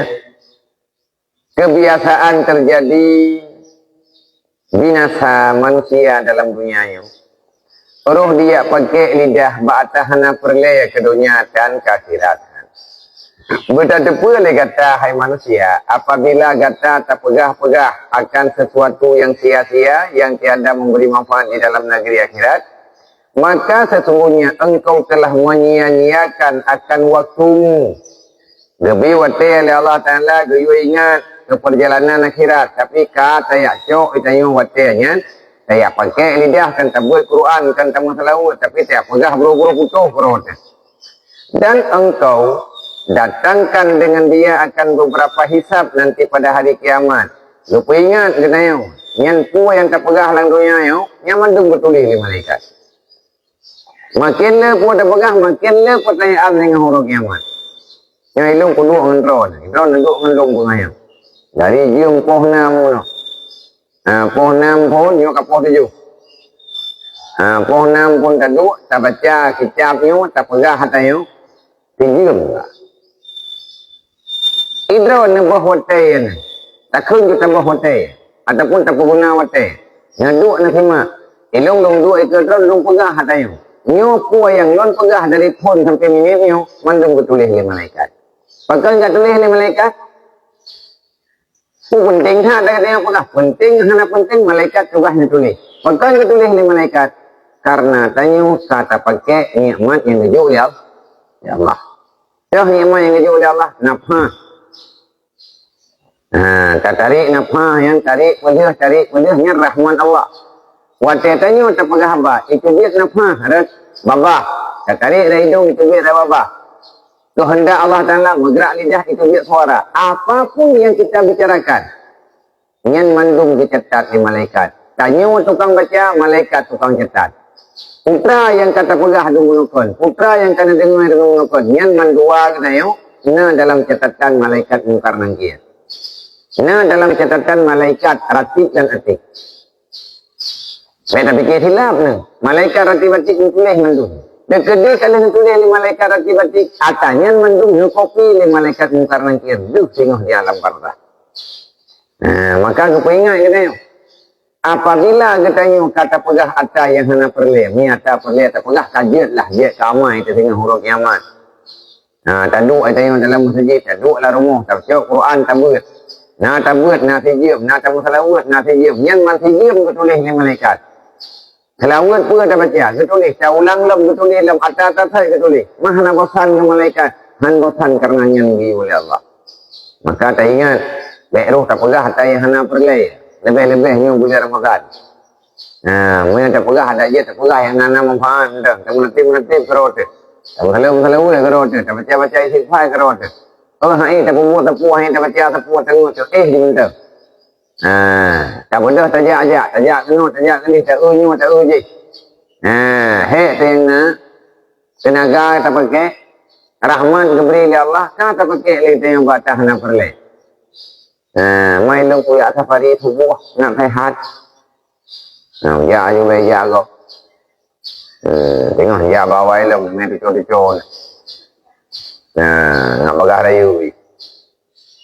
Kebiasaan terjadi binasa manusia dalam dunia nyoe. Roh dijak pakèk lidah bak ata hana peureulèe keu donya dan keu akhirat. Beutateupeue lé gata, hai manusia, apabila gata tapeugah-peugah akan sesuatu yang sia-sia, yang tiada memberi manfaat di dalam negeri akhirat, maka sesungguhnya engkau telah menyia-nyiakan akan waktumu. Geubri watèe lé Allah Taala geuyue ingat keu peurjalanan akhirat, tapi ka tajak cok geutanyoe watèe nyan, tajak pakèk lidah, kon tabeuet Quran, kon tameuseulaweuet, tapi tajak peugah brôh-brôh putôh keudroe teuh. Dan engkau datangkan dengan dia akan beberapa hisab nanti pada hari kiamat. Geupeuingat geutanyoe, nyan peue nyang tapeugah lam donya nyoe, nyan mandum geutuléh lé malaikat. Maken le peue tapeugah, maken le peutanyaan ngon uroe kiamat. Nyoe ilôn kuduek ngon droe, droe neuduek ngon lôn peungayang. Dari jeuem poh nam nyoe. Ha, poh nam phôn nyoe ka poh tujoh. Ha, poh nam phôn taduek, tabaca kitab nyoe, tapeugah ata nyoe, sijeuem. Idroe neuboh watèe nyan, takheun keu taboh watèe, ataupun tapeuguna watèe. Neuduek neusimak. Ilôn lôn duek ikeue droe lôn peugah ata nyoe. Nyoe peue nyang lôn peugah dari phôn sampoe minét nyoe mandum geutuléh lé malaikat. Pakon geutuléh lé malaikat? Peue peunteng that gata nyoe peugah? Peunteng hana peunteng, malaikat tugaih neutuléh. Pakon geutuléh lé malaikat? Karena tanyoe ka tapakèk nikmat nyang geujok lé Allah. Ya Allah. Toh nikmat nyang geujok lé Allah, nafah. Ha, tatarék nafah nyan, tarék peudeuh, tarék peudeuh nyan rahmat Allah. Watèe tanyoe tapeugah haba, iteubiet nafah rot babah. Tatarék rot idông, iteubiet rot babah. Keuheundak Allah Taala meugrak lidah, iteubiet suara. Apapun yang kita bicarakan, nyan mandum geucatat lé malaikat. Tanyoe tukang baca, malaikat tukang catat. Peue nyang ka tapeugah deungon kon, peue nyang ka neudeungoe deungon kon, nyan mandua geutanyoe na dalam catatan malaikat Mungkar Nakir. Na dalam catatan malaikat Ratib dan Atid. Bèk tapike silap nyoe. Malaikat Ratib Atid geutuléh mandum. Teukeudi ka lheueh geutuléh lé malaikat Ratib Atid, ata nyan mandum geukopi lé malaikat Mungkar Nakir deuh singoh di alam barzakh. Nah, maka geupeuingat geutanyoe. Apabila geutanyoe ka tapeugah ata nyang hana peureulèe, mi ata peureulèe tapeugah, ka jeuet lah, jeuet keu amai teusingoh uroe kiamat. Ha, taduek geutanyoe dalam meuseujid, taduek lam rumoh, tacok Quran tabeuet. Na tabeuet, na sijeuem, na tameuseulaweuet, na sijeuem. Nyan man sijeuem geutuléh lé malaikat. Seulaweuet peue tabaca, geutuléh, taulang lom geutuléh, lom ata tasai geutuléh. Mah hana bosan keu malaikat, han bosan kareuna nyan geuyue lé Allah. Maka taingat, bèk roh tapeugah ata nyang hana peureulèe, leubeh-leubeh nyoe buleuen Ramadhan. Nah, meunyoe tapeugah adak jeuet, tapeugah nyang hana manfaat, dah. Tameureuti-meureuti keudroe teuh. Tameusaleue-meusaleue keudroe teuh. Tabaca-baca istighfar keudroe teuh. Oh, hai, tapeubuet sapeue, hai, tabaca sapeue, teungoh teuh. Eh, di mantong. Nah, tabeudôh tajak-jak, tajak keunoe, tajak keunoe, taeu nyoe, taeu jih. Nah, hék teuh na teunaga tapakék, rahmat geubri lé Allah, ka tapakék lé teuh nyang bak ata hana peureulèe. Nah, mai lôn kuyak safari suboh, nak sehat. Nah, jak aju lé jak gob. Hmm, teungoh jak bak awai lom, mé tuco-tuco. Nah, nak bagah rayeuk.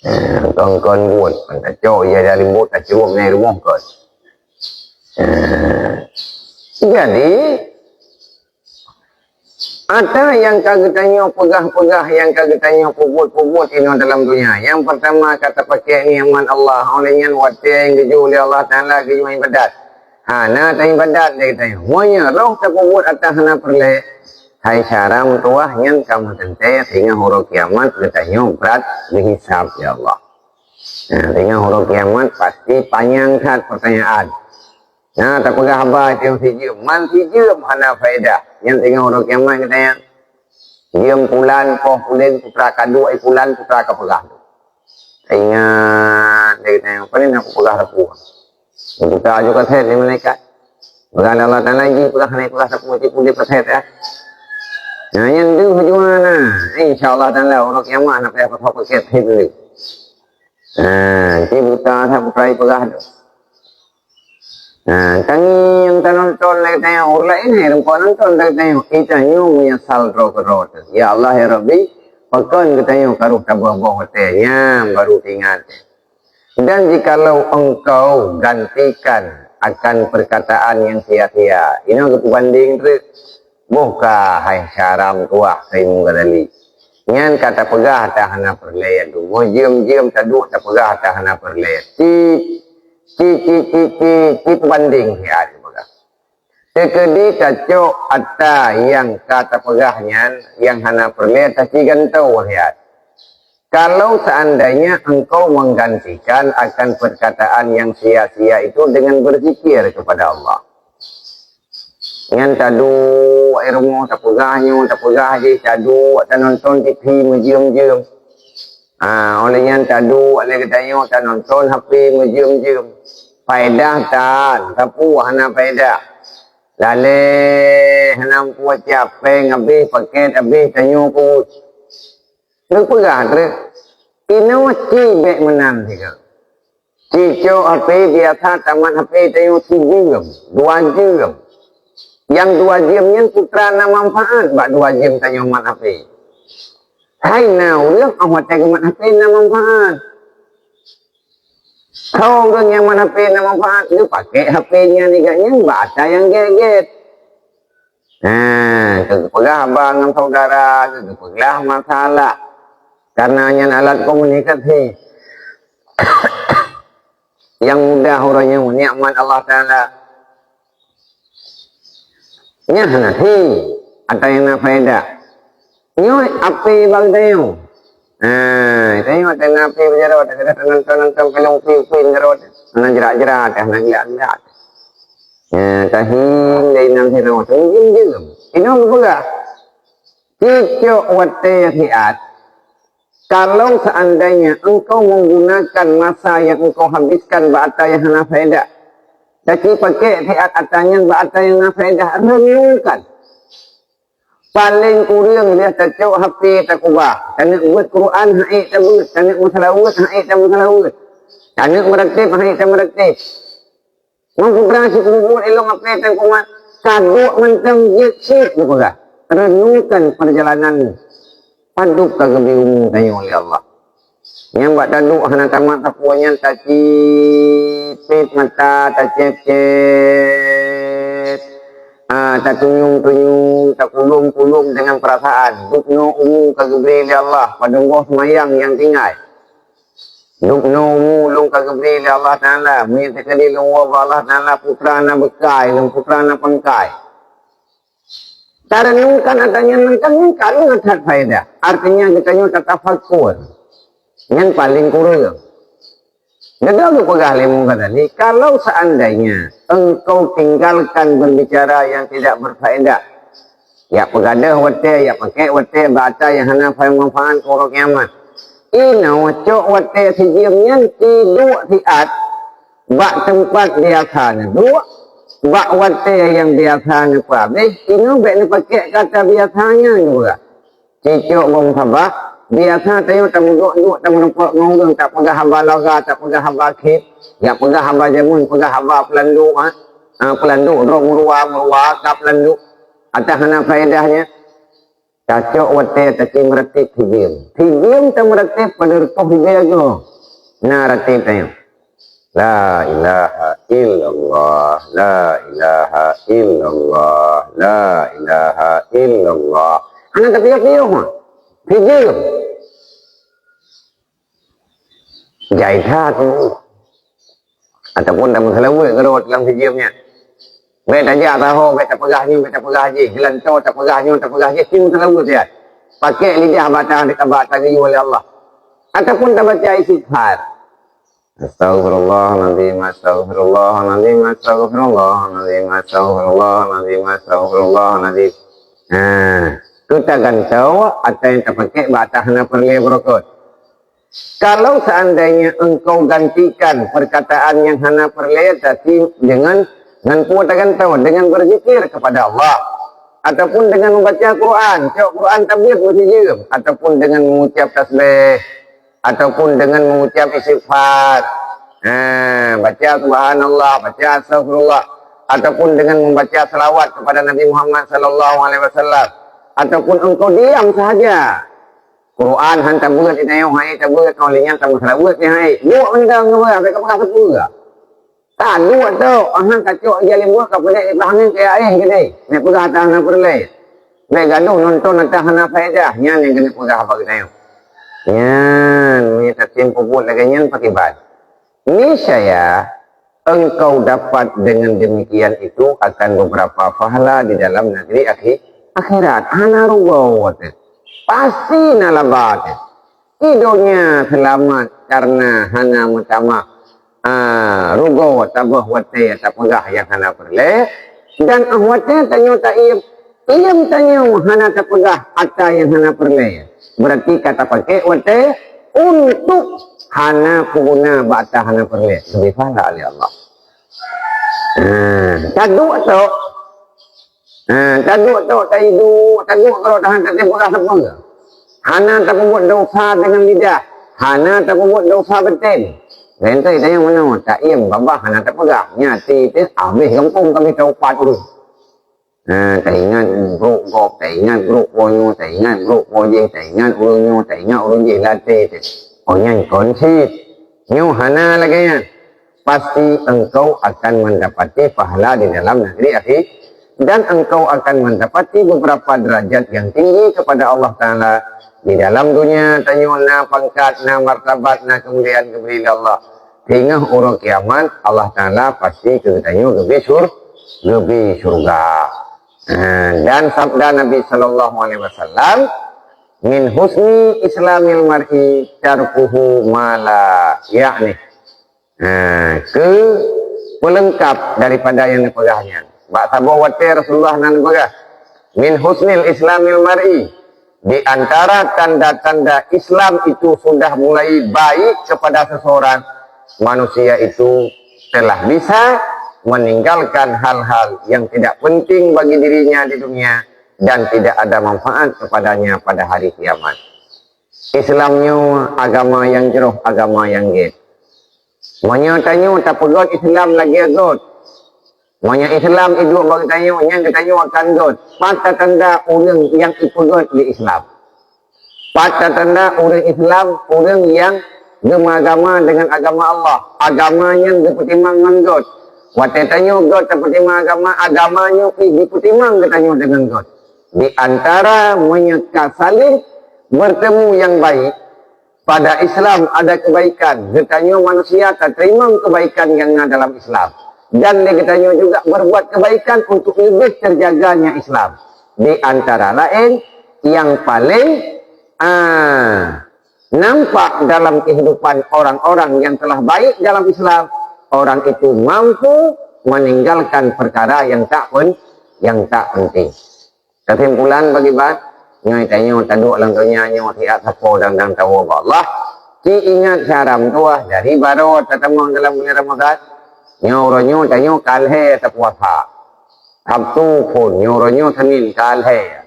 Nah, kon-kon buet, tacok ija dari embot, tacurok ngai rumoh kon. Nah, jadi, ata nyang ka geutanyoe peugah-peugah, nyang ka geutanyoe peubuet-peubuet inoe dalam donya. Nyang peurtama ka tapakék nikmat Allah, óh lheueh nyan watèe nyang geujok lé Allah Taala geuyue ibadat. Hana taibadat lé geutanyoe. Meunyoe roh tapeubuet ata hana peureulèe, hai syara meutuwah nyan ka meuteuntèe teungoh uroe kiamat geutanyoe brat geuhisab lé Allah. Nah, teungoh uroe kiamat pasti panyang that peurtanyaan. Nah, tapeugah haba nyang sijeuem, man sijeuem hana faedah. Nyan teungoh uroe kiamat geutanyoe. Jeuem pulan, poh pulan, putra ka duek, ai pulan, putra ka peugah. Ingat, dia kata, "Apa ni nak peugah sapeue?" Buta juga that ni malaikat. Peugah Allah Taala ji peugah ni peugah sapeue, tipu dia peugah that, ya. Nah, yang tu tujuan lah. Insya Allah Taala, orang kiamat nak payah pakai paket itu. Nah, si buta that bukai peugah tu. Nah, tangieng tanonton lagèe tanyoe, ureueng laén hai rumpok nonton lagèe tanyoe. Geutanyoe meunyeusal droe keudroe teuh. Ya Allah, ya Rabbi, pakon geutanyoe ka roh taböh-böh watèe nyan baru teuingat. Dan jikalau engkau gantikan akan perkataan yang sia-sia, inoe geupeubanding treuk, boh ka hai syara meutuwah Saimon Ghazali. Nyan ka tapeugah ata hana peureulèe, meujeuem-jeuem taduek tapeugah ata hana peureulèe. Ci, ci, ci, ci, ci, ci peubanding siat tapeugah. Teukeudi tacok ata nyang ka tapeugah nyan, nyang hana peureulèe taci gantoe siat. Kalau seandainya engkau menggantikan akan perkataan yang sia-sia itu dengan berzikir kepada Allah. Nyan taduek i rumoh, tapeugah nyoe, tapeugah jih, taduek tanonton T V meujeuem-jeuem. Ha, óh lheueh nyan taduek lé geutanyoe tanonton H P meujeuem-jeuem. Faedah tan, sapeue hana faedah. Lalé hana meupucap, péng habéh, paket habéh, tanyoe peuet. Geupeugah treuk, inoe ci bèk meunan sigoe. Ci cok H P biasa tamat H P tanyoe sijeuem, dua jeuem. Nyang dua jeuem nyan putra na manfaat bak dua jeuem tanyoe mat H P. Hai na ureueng óh watèe geumat H P na manfaat. Soe ureueng nyang mat H P na manfaat, geupakék H P nyan igat nyan bak ata nyang gét-gét. Nah, geupeugah haba ngon saudara, geupeugah masalah. Karena nyan alat komunikasi nyang mudah uroe nyoe, nikmat Allah Taala. Nyan hana hi, ata nyang na faedah. Nyoe api bak geutanyoe. Ha, geutanyoe ata na api bak jaroe, ata geutanyoe nonton-nonton filem Upin-Ipin jaroe. Hana jerat-jerat, hana gilak-gilak. Ha, tahi dari nan sinoe, teuh jeuem-jeuem. Inoe geupeugah. Cicok watèe siat. Kalau seandainya engkau menggunakan masa yang engkau habiskan bak ata nyang hana faedah, taci pakék siat ata nyan bak ata nyang na faedah, renungkan. Paléng kureueng lheueh tacok H P takeubah, taneuk beuet Quran hana ék tabeuet, taneuk meuseulaweuet hana ék tameuseulaweuet, taneuk meureuteb hana ék tameureuteb. Ngon putra si peubuet ilong ape tangkongan, ka duek mantong jeuet cit geupeugah. Renungkan perjalanan padub ka geubri umu tanyoe lé Allah. Nyang bak taduek hana tamat sapeue nyan tacipet mata, tacet-cet, ah, tatunyong-tunyong, takulom-kulom dengan perasaan. Dubnoe umu ka geubri lé Allah, padub boh seumayang nyang tinggai. Dubnoe umu lôn ka geubri lé Allah Taala, meunyoe teukeudi lôn woe bak Allah Taala, putra na beukai, lôn putra na pangkai. Tarenungkan ata nyan mantong nyan ka lheueh that faedah. Artinya geutanyoe tatafakur. Nyan paleng kureueng. Geutanyoe geupeugah lé Imam Ghazali, kalau seandainya engkau tinggalkan berbicara yang tidak berfaedah, jak peugadôh watée, jak pakek watée bak ata nyang hana manfaat keu uroe kiamat. Inoe cok watée sijeuem nyan tiduek siat bak teumpat biasa neuduek, bak watée nyang biasa neupeuhabéh, inoe bék neupakek keu ata biasa nyan juga. Cicok bông sabah, biasa tanyoe tameuduek-duek tameurumpok ngon ureuëng, tapeugah haba lagha, tapeugah haba khép, jak peugah haba jameun, peugah haba peulanduk, ha. Ha, peulanduk droe meuruwa, meuruwa ka peulanduk. Ata hana faedah nyan. Tacok watée taci meuratéb sijeuem. Sijeuem tameuratéb padub reutôh ribée goe. Na ratéb tanyoe. La ilaha illallah, la ilaha illallah, la ilaha illallah. Hana tapiôh-piôh mah. Sijeuem. Jai that. Ataupun tameuseulaweuet keudroe lam sijeuem nyan. Bék tajak sahoe, bék tapeugah nyoe, bék tapeugah jih. Geulantoe tapeugah nyoe, tapeugah jih. Timu seulaweuet siat. Pakek lidah bak ata, bak ata geuyue lé Allah. Ataupun tabaca istighfar. Astaghfirullahalazim, astaghfirullahalazim, astaghfirullahalazim, astaghfirullahalazim, astaghfirullahalazim. Ha, keu tagantoe ata nyang tapakek bak ata hana peureulée beurokot. Kalau seandainya engkau gantikan perkataan yang hana peureulée tadi dengan, dengan peue tagantoe, dengan berzikir kepada Allah, ataupun dengan membaca Quran, cok Quran tabeuet meusijeuem, ataupun dengan mengucap tasbih, ataupun dengan mengucap istighfar. Ha, baca subhanallah, baca astagfirullah, ataupun dengan membaca selawat kepada Nabi Muhammad sallallahu alaihi wasallam, ataupun engkau diam sahaja. Quran han tabeuet di tanyoe, hai tabeuet, ngon lé nyan tameuseulaweuet nyan hai. Duek mantong ngon ureuëng, sampai ka peugah sapeue. Taduek tu, aha kacok ija lé buah ka peudeh di pahangén kaya éh keudeh. Nyan peugah ata hana peureulée. Bék gadoh nonton ata hana faedah, nyan nyang keuneuk peugah bak geutanyoe. Nyan, meunyoe tatem peubuet lagée nyan pakiban. Niscaya engkau dapat dengan demikian itu akan beberapa pahala di dalam negeri akhi-, akhirat. Hana rugoe teuh. Pasti na laba teuh. Di donya seulamat karena hana meutamah, ah, rugoe saboh watée tapeugah nyang hana peureulée, dan óh watée tanyoe taiem, iem tanyoe hana tapeugah ata nyang hana peureulée. Berarti ka tapakek watée untuk hana peuguna bak ata hana peureulée. Leubeh pahala lé Allah. Ha, taduek tok. Ha, taduek tok, taiduek, taduek keudroe tahan tatem peugah sapeue. Hana tapeubuet dosa dengan lidah. Hana tapeubuet dosa baten. Lentée tanyoe meunoe, taiem babah hana tapeugah. Nyan até teuh habéh gampông ka habéh taupat ureuëng. Ha, taingat brok gob, taingat brok po nyoe, taingat brok po jéh, taingat ureuëng nyoe, taingat ureuëng jéh latée teuh. Oh nyan kon cit. Nyoe hana lagée nyan. Pasti engkau akan mendapati pahala di dalam negeri akhi-, dan engkau akan mendapati beberapa derajat yang tinggi kepada Allah Taala. Di dalam dunia tanyoe na pangkat, na martabat, na keumuliaan geubri lé Allah. Teungoh uroe kiamat, Allah Taala pasti keu geutanyoe geubri sur-, geubri syurga. Ha, dan sabda Nabi sallallahu alaihi wasallam, "Min husni islamil mar'i tarkuhu ma la ya'ni." Ha, keu peulengkap daripada nyang neupeugah nyan. Bak saboh watée Rasulullah na neupeugah, "Min husnil islamil mar'i," di antara tanda-tanda Islam itu sudah mulai baik kepada seseorang, manusia itu telah bisa meninggalkan hal-hal yang tidak penting bagi dirinya di dunia dan tidak ada manfaat kepadanya pada hari kiamat. Islam nyoe agama nyang jroh, agama nyang gét. Meunyoe tanyoe tapeugét Islam lagée gét, Meunyoe Islam iduek bak geutanyoe, nyan geutanyoe akan göt. Pat tatanda ureuëng nyang ipeugöt lé Islam? Pat tatanda ureuëng Islam, ureuëng nyang geumeuagama deungon agama Allah, agama nyan geupeutimang ngon göt. Watée tanyoe göt tapeutimang agama, agama nyoe pih jipeutimang geutanyoe deungon göt. Di antara meunyoe ka saling bertemu nyang baik, pada Islam ada kebaikan, geutanyoe manusia tateurimong kebaikan nyang na dalam Islam. Dan lé geutanyoe juga berbuat kebaikan untuk leubeh teujaganya Islam. Di antara laén, nyang paleng, ah, nampak dalam kehidupan orang-orang yang telah baik dalam Islam, orang itu mampu meninggalkan perkara yang tak pen-, yang tak penting. Keusimpulan bagi ban, nyoe tanyoe taduek lam donya nyoe siat sapo dan, dan tawoe bak Allah. Ci ingat syara meutuwah dari baroe tatamong dalam bulan Ramadhan. Nyoe uroe nyoe tanyoe ka lhèe tapuasa. Sabtu phon, nyoe uroe nyoe Senin ka lhèe.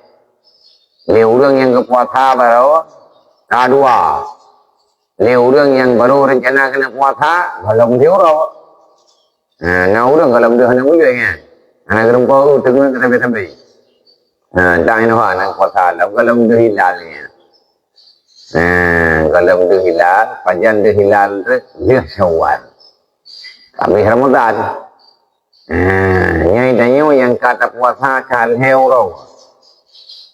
Lé ureuëng nyang geupuasa baroe ka dua. Lé ureuëng nyang baroe reuncana keuneuk puasa, gohlom siuroe. Ha, na ureuëng gohlom deuh hana buleuen nyan. Hana geureumpok teungoh ka sabe-sabe. Ha, entah inoe hana puasa lom, gohlom deuh hilal nyan. Ha, gohlom deuh hilal, pajan deuh hilal tu deuh Syawal. Habéh Ramadhan. Ha, nyan tanyoe nyang ka tapuasa ka lhèe uroe.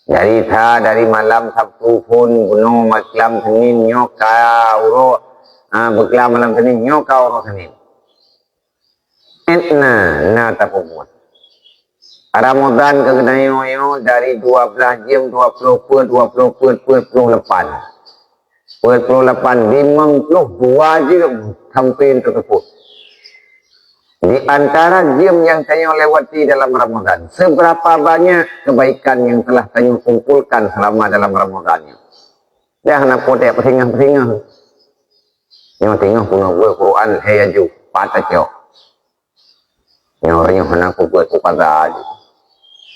Dari sa, dari malam Sabtu phon bunoe malam Senin nyoe ka uroe, ha, beuklam malam Senin nyoe ka uroe Senin. Étna na tapeubuet. Ramadhan keu geutanyoe nyoe dari dua belas jeuem, dua ploh peuet, dua ploh peuet, peuet ploh lapan. Peuet ploh lapan, limong ploh dua jeuem sampoe teuseupôt. Di antara jeuem nyang tanyoe lewati dalam Ramadhan, seberapa banyak kebaikan yang telah tanyoe kumpulkan selama dalam Ramadhan nyoe? Dah na potek peusingoh-peusingoh. Nyoe singoh peunoh buet Quran lhèe aju, pat tacok. Nyoe ureuëng nyoe hana peubeuet puasa jih.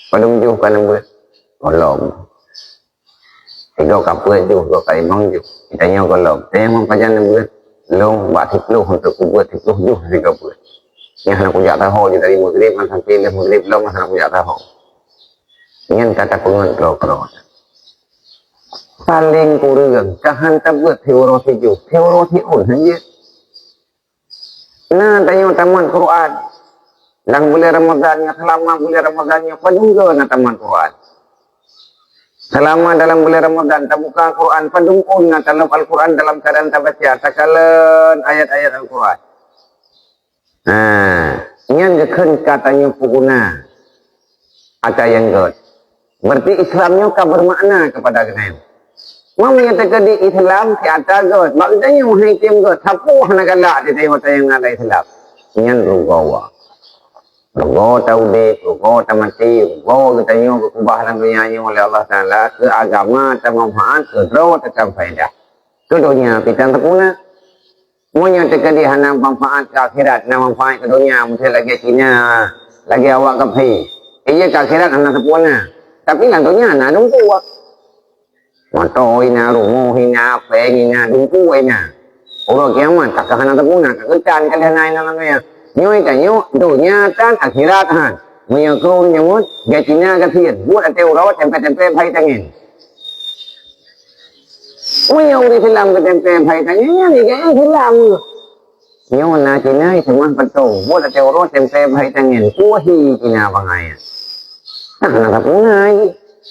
Padum jih ka lôn beuet? Gohlom. Sigoe ka peuet jih, sigoe ka limong jih. Geutanyoe gohlom. Teuh ngon pajan lôn beuet? Lôn bak siploh untuk peubeuet siploh jih sigoe beuet. Nyan hana kujak saho jih dari Maghrib ngon sampoe lheueh Maghrib lom hana kujak saho. Nyan ka tapeungeut droe-droe. Paléng kureueng ka han tabeuet siuroe sijuh, siuroe siôn han jeuet. Na tanyoe tamat Quran. Lam buleuen Ramadhan nyoe, seulama buleuen Ramadhan nyoe, padum goe na tamat Quran. Seulama dalam buleuen Ramadhan tabuka Quran, padum ôn na talop Al-Quran dalam keuadaan tabaca, takalon ayat-ayat Al-Quran. Ha, nyan geukheun ka tanyoe peuguna ata nyang göt. Berarti Islam nyoe ka bermakna kepada geutanyoe. Meunyoe teukeudi Islam siat göt, bak geutanyoe hai tem göt, sapeue hana galak di tanyoe nyang na lam Islam. Nyan rugoe. Rugoe taudeb, rugoe tamaté, rugoe geutanyoe geukeubah lam donya nyoe lé Allah Taala keu agama tamanfaat, keu droe tateurimong faedah. Keu donya pih tan seupuna. Meunyoe teukeudi hana manfaat keu akhirat, na manfaat keu donya, miseu lagée Cina, lagée awak kafé. Iya keu akhirat hana seupuna. Tapi lam donya na dumpeue. Moto ina, rumoh ina, péng ina, dumpeue ina. Uroe kiamat ka hana seupuna, ka keutan ka lheueh na ina lam donya. Nyoe tanyoe donya tan akhirat han. Meunyoe keu ureuëng nyang buet, lagée Cina gasien, buet até uroe tempé-tempé bhai tangen. Meunyoe ureuëng Islam geutempé bhai tangen, nyan jih Islam. Nyoe na Cina seumah peutong, buet até uroe tempé bhai tangen. Kuahi Cina bangai. Nah, na sapeue ngai.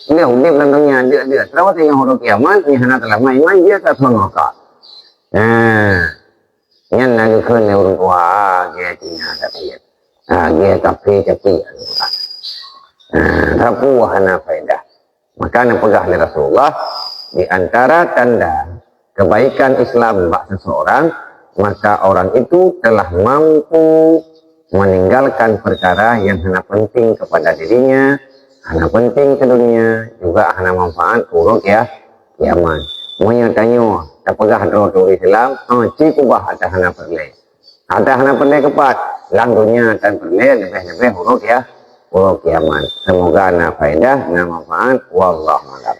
Dia udeb lam donya deuk-deuk. Seurawa teungoh uroe kiamat, nyan hana teulama iman, dia ka seumah ka. Nah, nyan na geukheun lé ureuëng tuha, ah, gée Cina tapi. Ah, gée kafé tapi. Ah, sapeue hana faedah. Maka neupeugah lé Rasulullah, di antara tanda kebaikan Islam bak seseorang, maka orang itu telah mampu meninggalkan perkara yang hana penting kepada dirinya, hana penting ke dunia, juga hana manfaat keu uroe kia-, kiamat. Meunyoe tanyoe tapeugah droe turi Islam, ha, ci kubah ata hana peureulée. Ata hana peureulée keupat, lam donya tan peureulée leubeh-leubeh uroe kia-, uroe kiamat. Semoga na faedah, na manfaat. Wallahu a'lam.